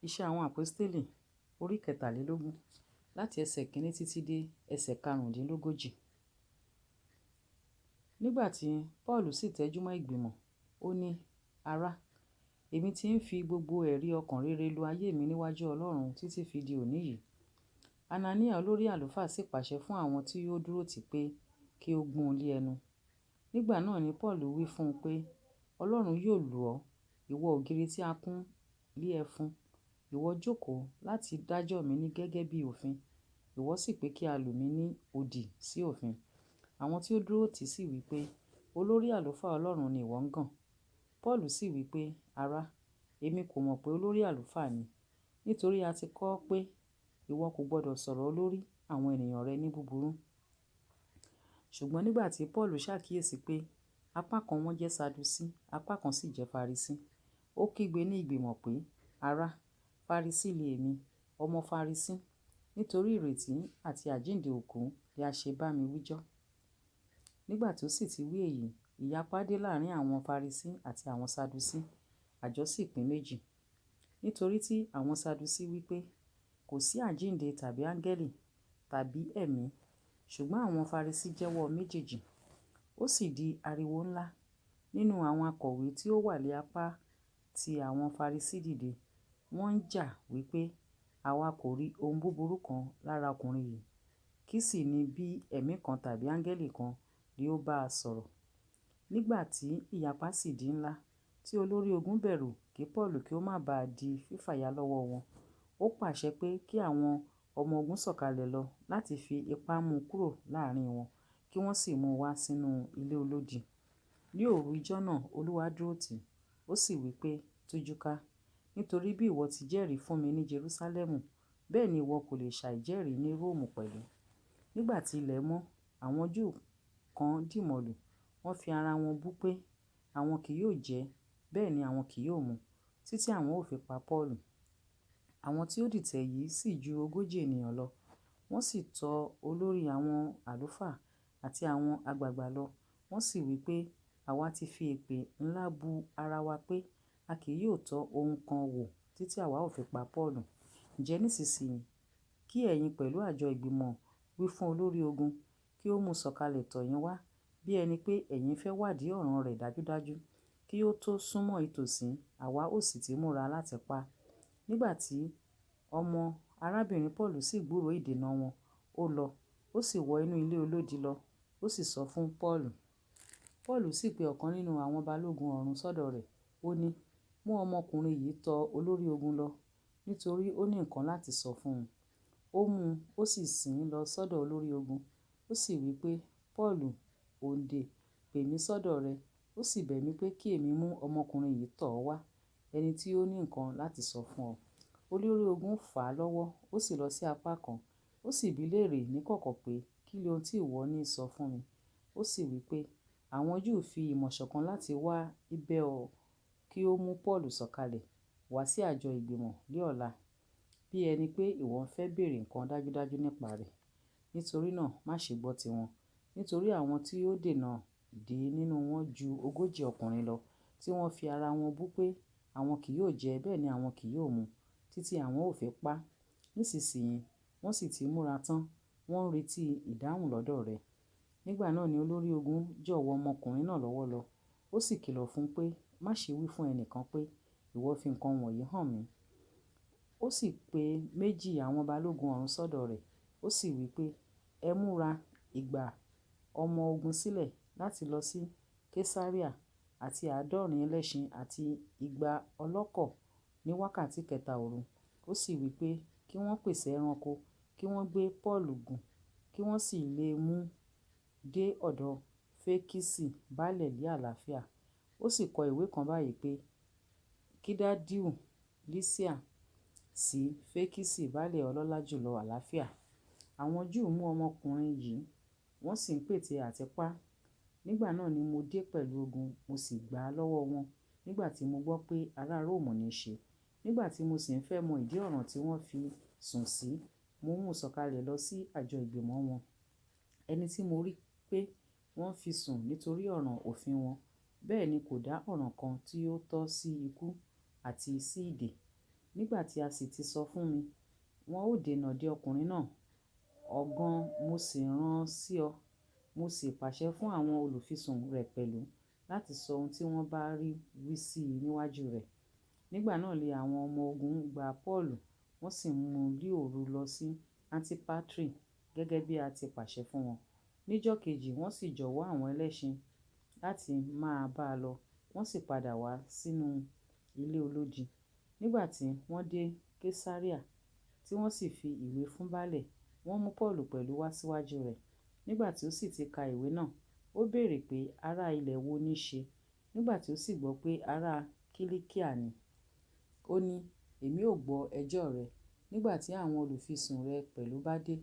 Iṣẹ́ àwọn Àpọ́stélì orí kẹtàlélógún láti ẹsẹ̀ kìíní títí dé ẹsẹ̀ karùndínlógójì. Nígbà tí Pọ́ọ̀lù sì tẹjúmọ́ ìgbìmọ̀, ó ní, "Ará, èmi tí ń fi gbogbo ẹ̀rí ọkàn rere lo ayé mi níwájú Ọlọ́run títí fi di òní yìí." Anania olórí àlùfáà sì pàṣẹ fún àwọn tí ó dúró tì pé kí ó gún un lé ẹnu. Nígbà náà ni Pọ́ọ̀lù wí fún un pé, "Ọlọ́run yóò lù ọ́, ìwọ ògiri tí a kùn lé ẹfun. Ìwọ jókòó láti dájọ́ mi ní gẹ́gẹ́ bí òfin, ìwọ sì pé kí a lù mí ní òdì sí òfin." Àwọn tí ó dúró tì sì wí pé, "Olórí àlùfáà Ọlọ́run ni ìwọ ń gàn." Pọ́ọ̀lù sì wí pé, "Ará, èmi kò mọ̀ pé olórí àlùfáà ni, nítorí a ti kọ ọ́ pé, ìwọ kò gbọdọ̀ sọ̀rọ̀ olórí àwọn ènìyàn rẹ ní búburú." Ṣùgbọ́n nígbà tí Pọ́ọ̀lù ṣàkíyèsí pé apá kan wọn jẹ́ Sadusí, apá kan sì jẹ́ Farisí, ó kígbe ní ìgbìmọ̀ pé, "Ará, Farisí li èmi, ọmọ Farisí, nítorí ìrètí àti àjíǹde òkú li a ṣe bá mi wíjọ́." Nígbà tí ó sì ti wí èyí, ìyapa dé láàrín àwọn Farisí àti àwọn Sadusí, àjọ sì pín méjì. Nítorí tí àwọn Sadusí wí pé kò sí àjíǹde tàbí áńgẹ́lì tàbí ẹ̀mí, ṣùgbọ́n àwọn Farisí jẹ́wọ́ méjèèjì. Ó sì di ariwo ńlá nínú àwọn akọ̀wé tí ó wà ní apá ti àwọn Farisí dìde. Wọ́n ń jà wípé, "Àwa kò rí ohun búburú kan lára ọkùnrin yìí, kì í sì ní bí ẹ̀mí kan tàbí áńgẹ́lì kan ni ó bá a sọ̀rọ̀." Nígbà tí ìyapa sì di ńlá, tí olórí ogun bẹ̀rù kí Pọ́ọ̀lù kí ó má bá di fífàya lọ́wọ́ wọn, ó pàṣẹ pé kí àwọn ọmọ ogun sọ̀kalẹ̀ lọ láti fi ipá mú kúrò láàrín wọn, kí wọ́n sì mú un wá sínú ilé olódi. Ní òru ijọ́ náà Olúwa dúró tì, ó sì wí pé, "Tújúká, nítorí bí ìwọ ti jẹ́rìí fún mi ní Jerúsálẹ́mù, bẹ́ẹ̀ ni ìwọ kò lè ṣàì jẹ́rìí ní Róòmù pẹ̀lú." Nígbà tí ilẹ̀ mọ́, àwọn Júù kan dìmọ̀lù, wọ́n fi ara wọn bú pé àwọn kì yóò jẹ, bẹ́ẹ̀ ni àwọn kì yóò mu, títí àwọn ó fi pa Pọ́ọ̀lù. Àwọn tí ó dìtẹ̀ yìí sì ju ogójì ènìyàn lọ. Wọ́n sì tọ olórí àwọn àlùfáà àti àwọn àgbàgbà lọ. Wọ́n sì wí pé, "Àwa ti fi èpè ńlá bú ara wa pé a kì yóò tọ́ ohun kan wò títí àwa ó fi pa Pọ́ọ̀lù. Ǹjẹ́ nísinsìnyí kí ẹ̀yin pẹ̀lú àjọ ìgbìmọ̀ wí fún olórí ogun kí ó mú sọ̀kalẹ̀ tọ̀ yín wá, bí ẹni pé ẹ̀yin fẹ́ wádìí ọ̀ràn rẹ̀ dájúdájú, kí ó tó súnmọ́ ìtòsí, àwa ó sì ti múra láti pa. Nígbà tí ọmọ arábìnrin Pọ́ọ̀lù sì gbúròó ìdènà wọn, ó lọ, ó sì wọ inú ilé olódi lọ, ó sì sọ fún Pọ́ọ̀lù. Pọ́ọ̀lù sì pe ọ̀kan nínú àwọn balógun ọ̀rún sọ́dọ̀ rẹ̀. Ó ní, "Mú ọmọkùnrin yìí tọ olórí ogun lọ, nítorí ó ní nǹkan láti sọ fún un." Ó mú un, ó sì sìn ín lọ sọ́dọ̀ olórí ogun. Ó sì wí pé, "Pọ́ọ̀lù òǹdè pè mí sọ́dọ̀ rẹ, ó sì bẹ̀ mí pé kí èmi mú ọmọkùnrin yìí tọ̀ ọ́ wá, ẹni tí ó ní nǹkan láti sọ fún ọ." Olórí ogun fà á lọ́wọ́, ó sì lọ sí apá kan, ó sì bi léèrè níkọ̀kọ̀ pé, "Kí ni ohun tí ìwọ ní sọ fún mi?" Ó sì wí pé, "Àwọn Júù fi ìmọ̀ ṣọ̀kan láti wá ibẹ̀ ọ́ kí ó mú Pọ́ọ̀lù sọ̀kalẹ̀ wá sí àjọ ìgbìmọ̀ ní ọ̀la, bí ẹni pé ìwọ ń fẹ́ bèèrè nǹkan dájúdájú nípa rẹ̀. Nítorí náà má ṣe gbọ́ tiwọn. Nítorí àwọn tí ó dènà dè nínú wọn ju ogójì ọkùnrin lọ, tí wọ́n fi ara wọn bú pé àwọn kì yóò jẹ, bẹ́ẹ̀ ni àwọn kì yóò mu, títí àwọn ó fi pa. Nísinsìnyí wọ́n sì ti múra tán, wọ́n ń retí ìdáhùn lọ́dọ̀ rẹ." Nígbà náà ni olórí ogun jọ̀wọ́ ọmọkùnrin náà lọ́wọ́ lọ. Ó sì kìlọ̀ fún un pé, "Má ṣe wí fún ẹni kan pé ìwọ fi nǹkan wọ̀nyí hàn mí." Ó sì pe méjì àwọn balógun ọ̀rún sọ́dọ̀ rẹ̀. Ó sì wí pé, "Ẹ múra igba ọmọ ogun sílẹ̀ láti lọ sí Kesarea àti àádọ́rin ẹlẹ́ṣin àti igba ọlọ́kọ̀ ní wákàtí kẹta òru." Ó sì wí pé kí wọ́n pèsè ẹranko, kí wọ́n gbé Pọ́ọ̀lù gùn, kí wọ́n sì lè mú dé ọ̀dọ̀ Fékísì baálẹ̀ ní àlàáfíà. Ó sì kọ ìwé kan báyìí pé, "Kílàúdíù Lísíà sí Fékísì baálẹ̀ ọlọ́lá jùlọ àlàáfíà. Àwọn Júù mú ọmọkùnrin yìí, wọ́n sì ń pète àti pa. Nígbà náà ni mo dé pẹ̀lú ogun, mo sì gbà á lọ́wọ́ wọn nígbà tí mo gbọ́ pé ará Róòmù ní í ṣe. Nígbà tí mo sì ń fẹ́ mọ ìdí ọ̀ràn tí wọ́n fi sùn sí, mo mú sọ̀kalẹ̀ lọ sí àjọ ìgbìmọ̀ wọn. Ẹni tí mo rí pé wọ́n fi sùn nítorí ọ̀ràn òfin wọn, bẹ́ẹ̀ ni kò dá ọ̀ràn kan tí ó tọ́ sí ikú àti sí ìdè. Nígbà tí a sì ti sọ fún mi, wọn ó dènà de ọkùnrin náà. Ọ̀gàn mo sì rán sí ọ. Mo sì pàṣẹ fún àwọn olùfisùn rẹ̀ pẹ̀lú láti sọ ohun tí wọ́n bá rí wí sí i níwájú rẹ̀. Nígbà náà lé àwọn ọmọ ogun gba Paulu, wọ́n sì mú un lí òru lọ sí Antipatri gẹ́gẹ́ bí a ti pàṣẹ fún wọn. Níjọ́ kejì wọ́n sì jọ̀wọ́ àwọn ẹlẹ́ṣin láti máa bá a lọ, wọ́n sì padà wá sínú ilé olódi. Nígbà tí wọ́n dé Kesarea, tí wọ́n sì fi ìwé fún baálẹ̀, wọ́n mú Paulu pẹ̀lú wá síwájú rẹ̀. Nígbà tí ó sì ti ka ìwé náà, ó béèrè pé ará ilẹ̀ wo ní ṣe. Nígbà tí ó sì gbọ́ pé ará Kilikia ni, ó ní, "Èmi ó gbọ́ ẹjọ́ rẹ nígbà tí àwọn olùfisùn rẹ pẹ̀lú bá dé."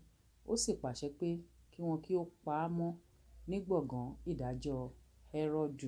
Ó sì pàṣẹ pé kí wọn kí ó pa á mọ́ ní gbọ̀ngàn ìdájọ́ Hẹrọdù.